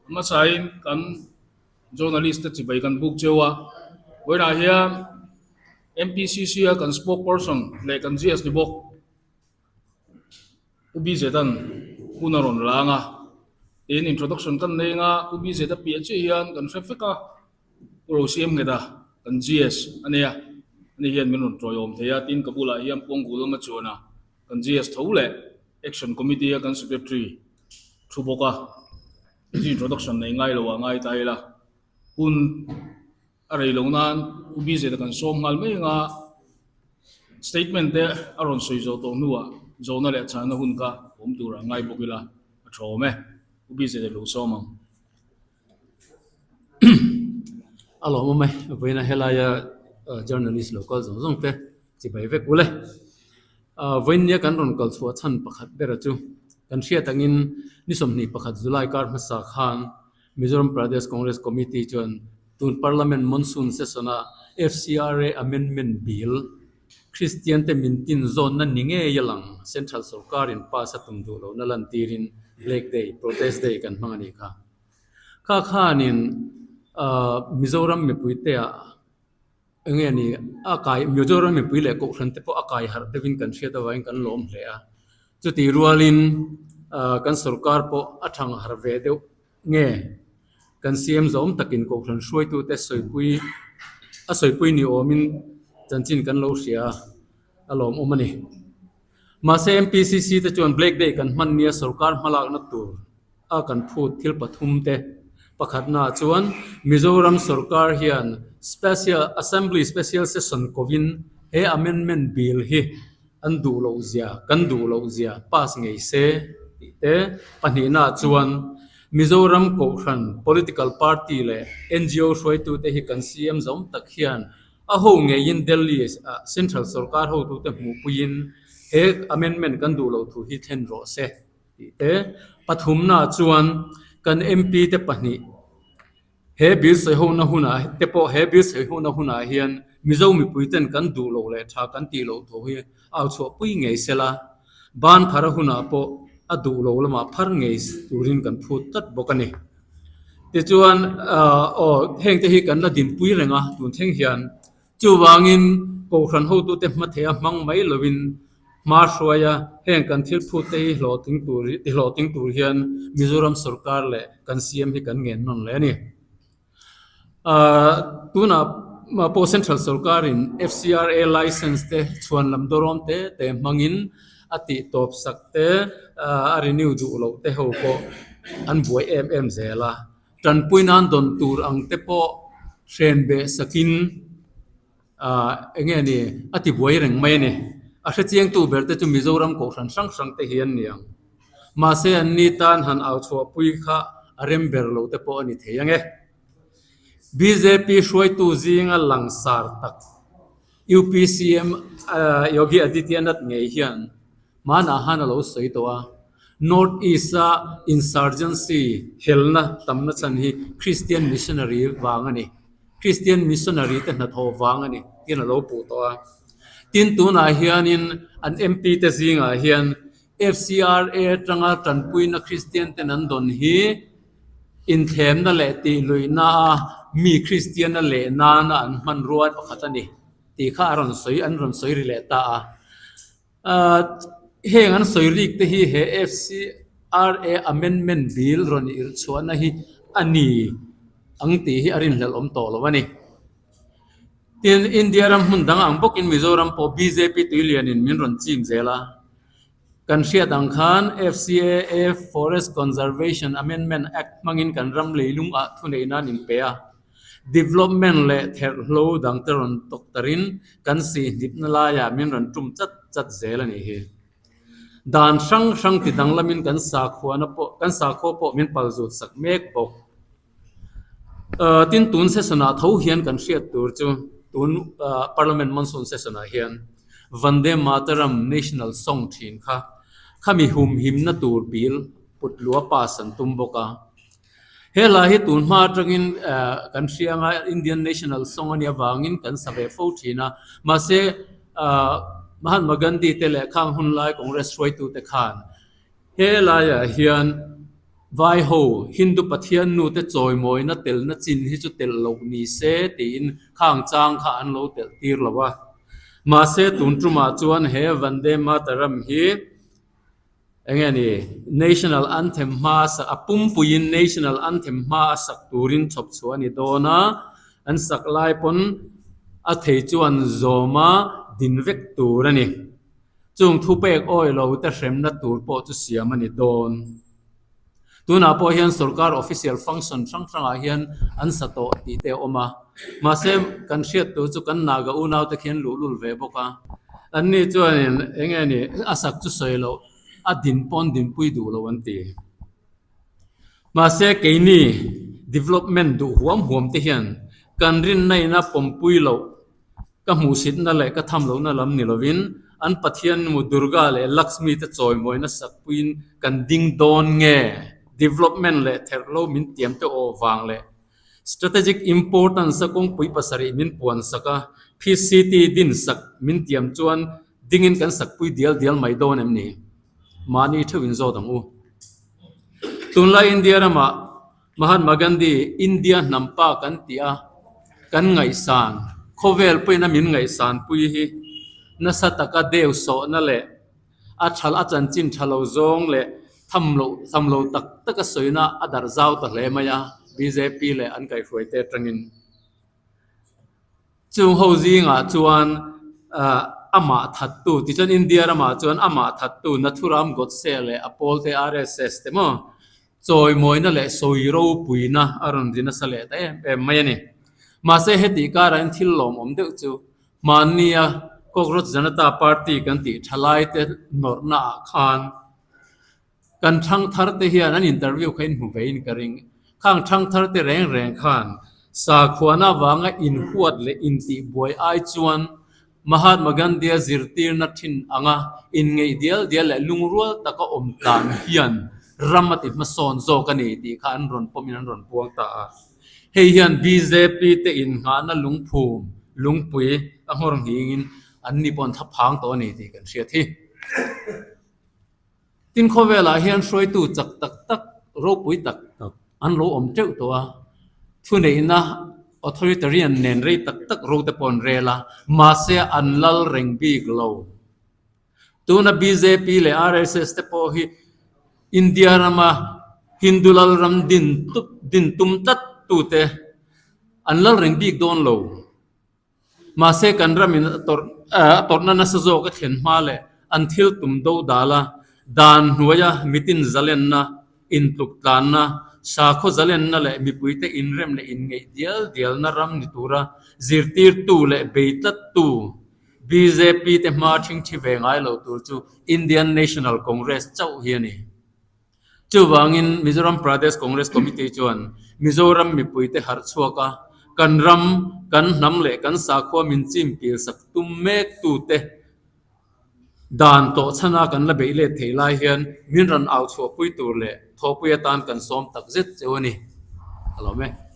Hmasain kan journalist te chibai kan buk cheu a, vawiinah hian MPCC a kan spokesperson leh kan GS ni bawk Pu Bizetan hun a rawn lang a, tin introduction kan nei anga Pu Bizeta piah chiah hian kan hre vek a, Pu Rosiam Ngheta kan GS a nia, ani hian min rawn tawiawm thei a, tin ka bulah hian Pawngkul lama chuan a kan GS tho leh Action Committee a kan Secretary thu bawk a, hei introduction nei ngai lo ah ngai ta ila, hun a rei lo nan Pu Bizeta kan sawm nghal mai anga statement te a rawn sawi zawh tawh hnuah zawhna leh chhahna hun kha awm tur ah ngai bawk ila a tha awm e, Pu Bizeta lo sawm ang. A lawm awm e, vawiina helaia journalist lo kal zawng zawng te chibai vek ule. Vawiinnia kan rawn kal chhuah chhan pakhat bera chu kan hriat angin ni 21 July kar hmasa khan Mizoram Pradesh Congress Committee chuan tun Parliament Monsoon Session-a FCRA Amendment Bill Kristian te min tin zawnna ni ngei a lang Central sorkarin pass a tum duh lohna lantirin Black Day, Protest Day kan hmang a nih kha. Kha khanin Mizoram mipuiteah eng nge ni a kai Mizoram mipui leh Kohhran te pawh a kai harh deuhin kan hriat avangin kan lawm hle a. Chutih rualin kan sorkar pawh a thang harh ve deuh nge kan siam zawm takin Kohhran hruaitute sawipui a sawipui ni awmin chanchin kan lo hria a, a lawmawm a ni. Mahse MPCC te chuan Black Day kan hman nia sorkar hmalakna tur a kan phut thil pathum te pakhatna ah chuan Mizoram sorkar hian Special Assembly Special Session kovin he Amendment Bill hi an duh loh zia kan duh loh zia pass ngei se tih te pahnihna ah chuan Mizoram Kohhran Political Party leh NGO hruaitute hi kan CM zawm tak hian A ho ngeiin Delhi ah Central sorkar hotute hmuhpuiin he amendment kan duh loh thu hi thlen rawh se tih te pathumna chuan kan MP te pahnih he bill sawihona hunah te pawh he bill sawihona hunah hian Mizo mipui ten kan duh loh leh tha kan tih loh thu hi au chhuahpui ngei sela ban phar a hunah pawh a duh lo lamah phar ngei turin kan phut tlat bawk a ni. Tichuan aw heng te hi kan la dinpui reng a tun thleng hian chuvangin Kohhran hotute hma theih a hmang mai lovin hma hruai a heng kan thil phut te hi hlawhtling tur ti hlawhtling tur hian Mizoram sorkar leh kan CM hi kan ngen nawn leh a ni. Tunah pawh Central sorkarin FCRA license te chhuan lam dawrawm te te hmangin a tih tawp sak te a renew duh loh te ho pawh an buai em em zel a. Tanpui nan dawn tur ang te pawh hren beh sakin eng nge ni a ti buai reng mai a ni. A hrechiangtu ber te chu Mizoram Kohhran hrang hrang te hi an ni ang. Mahse an ni tan han au chhuahpui kha a rem ber lo te pawh a ni thei ang e. Bjp hruaitu zinga langsar tak UPCM Yogi Adityanath ngei hian hmanah han a lo sawi tawh a, North East-a insurgency helna tamna chhan hi Christian missionary vang a ni. Christian missionary te hnathawh vang a ni tiin a lo puh tawh a. Tin, tunah hianin an MP te zingah hian FCRA atanga tanpuina Christian ten an dawn hi inthlemna leh tihluihna a mi Christian a leh nana an hmanrua pakhat a ni tih kha a rawn sawi an rawn sawi ri leh ta a. Heng an sawi rik te hi he FCRA Amendment Bill rawn irh chhuahna hi a ni ang tih hi a rinhlelh awm tawh lo a ni. Tin, India ram hmun dang ang bawkin Mizoram pawh bjp tuilianin min rawn chim zel a. Kan hriat ang khan FCAA, Forest Conservation Amendment Act, hmangin kan ram leilung ah thuneih nan inpe a. Development leh therhlo dangte rawn tawktarin kan sihhnipna laiah min rawn tum chat chat zel a nih hi. Dan hrang hrang ti danglamin kan sakhuana pawh kan sakhua pawh min palzut sak mek bawk. Tin tun session ah tho hian kan hriat tur chu tun Parliament Monsoon session ah hian Vande Mataram National Song thin kha khami humhimna tur bill put lua pass an tum bawk a. He hla hi tun hma atangin kan hria anga Indian National Song a nih avangin kan sa ve fo thin a. Mahse Mahatma Gandhi te leh khang hun lai Congress hruaitute khan he laiah hian. Vai ho Hindu Pathian nute chawimawina telna chin hi chu telh loh ni se tiin khang chang kha an lo telh tir lo a. Mahse tun tumah chuan he Vande Mataram hi Eng nge ni, National Anthem hma a sak, a pumpuiin National Anthem hma a sak turin chhawp chhuah a ni dawn a, an sak lai pawn a thei chuan zawma din vek tur a ni. Chung thupek awi lo te hremna tur pawh chu siam a ni dawn. Tunah pawh hian sorkar official function hrang hrangah hian an sa tawh tih te a awm a. Mahse, kan hriat tur chu kan Naga unaute khi an luhlul ve bawk a. Anni chuanin eng nge ni, a sak chu sawi loh, a din pawn dinpui duh lo an ti. Mahse, keini development duh huam huam te hian kan rinna ina pawmpui loh Ka hmuhsitna leh ka tham lohna lam ni lovin an Pathian nu Durga leh Lakshmi te chawimawina sakpuiin kan ding dawn nge? Development leh therhlo min tiam te aw vang leh Strategic importance a kawngpui pasarih min puan sak a, PCT din sak min tiam chuan dingin kan sakpui dial dial mai dawn em ni? Mahni theuhin zawt ang u. Tunlai India ramah Mahatma Gandhi, India hnam pa kan tih a, kan ngaihsan, khawvel pawhin a min ngaihsan pui hi nasa taka deu sawhna leh a thal a chanchin tha lo zawng leh tham loh tham lo tak taka sawina a darh zau ta hle mai a, bjp leh an kaihhruaite atangin. Chung ho zingah chuan amah thattu, tichuan India ramah chuan amah thattu Nathuram Godse leh a pawlte RSS te maw chawimawina leh sawi ropuina a rawn ri nasa leh ta em em mai a ni. Mahse hetih karah hian thil lawmawm deuh chu hmannia Cockroach Janata Party kan tih thalaite nawrhna ah khan Kan thangthar te hian an interview kha in hmu ve in ka ring. Khang thangthar te reng reng khan sakhuana avanga inhuat leh intihbuai ai chuan Mahatma Gandhi-a zirtirna thin anga inngeih dial dial leh lungrual taka awm tlan hian ram a ti hmasawn zawk a ni tih kha an rawn pawmin an rawn puang ta a. Hei hian bjp te innghahna lungphum, lungpui a nghawr nghingin anni pawh an thlaphang tawh a ni tih kan hriat hi. Tin khawvelah hian hruaitu chak tak tak, ropui tak tak an lo awm teuh tawh a, thuneihna authoritarian nen rei tak tak ro te pawh an rel a, mahse an lal reng bik lo. Tuna bjp leh RSS te pawh hi India rama Hindu lal ram din din tum tlat tute an lal reng bik dawn lo. Mahse kan ramin a tawrh a tawrhna nasa zawk a thlen hma leh an thil tum do dal a, dan hnuaia mitin zalenna, intluk tlanna, sakhaw zalenna leh mipuite inrem leh inngeih dial dialna ram ni tura zirtirtu leh bei tlattu bjp te hma thingthi ve ngai lo tur chu Indian National Congress chauh hi a ni. Chuvangin Mizoram Pradesh Congress Committee chuan Mizoram mipuite harh chhuak a, kan ram, kan hnam leh kan sakhua min chim pil sak tum mek tute dan tawh chhana kan la beih let thei lai hian min rawn au chhuahpui tur leh thawhpui atan kan sawm tak zet cheu a ni. Ka lawm e.